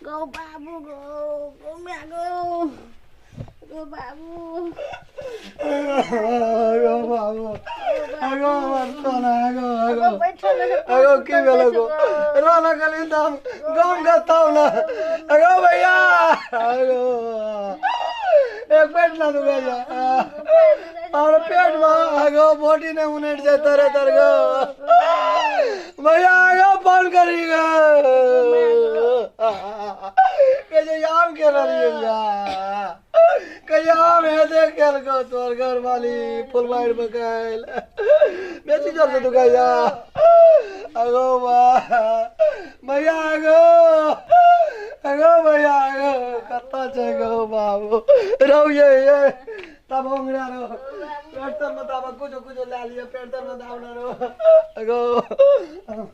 गौ बाबू गौ गौ my गौ गौ बाबू गौ बाबू गौ हमर सोना गौ गौ बैठल अगो की भेलो गो रोना गली त हम गम गताउ ना अगो भैया अगो एक पेट ना दुखा जा और पेट में अगो बॉडी ने उनेट जाए तरे तर गो भैया अगो फोन करी गो के आम के रही भैया कहिया आम हेते केलको तोहर घरवाली फुलबाड़ी में गइल बेसी जोर से दुखाइया अगो बा भैया अगो अगो भैया अगो कत्ता छै गो बाबू रहू ये तब ओंगरा रहो पेट तर में दाबा कुछो कुछो ला लिया पेट तर में दाबना रहो अगो।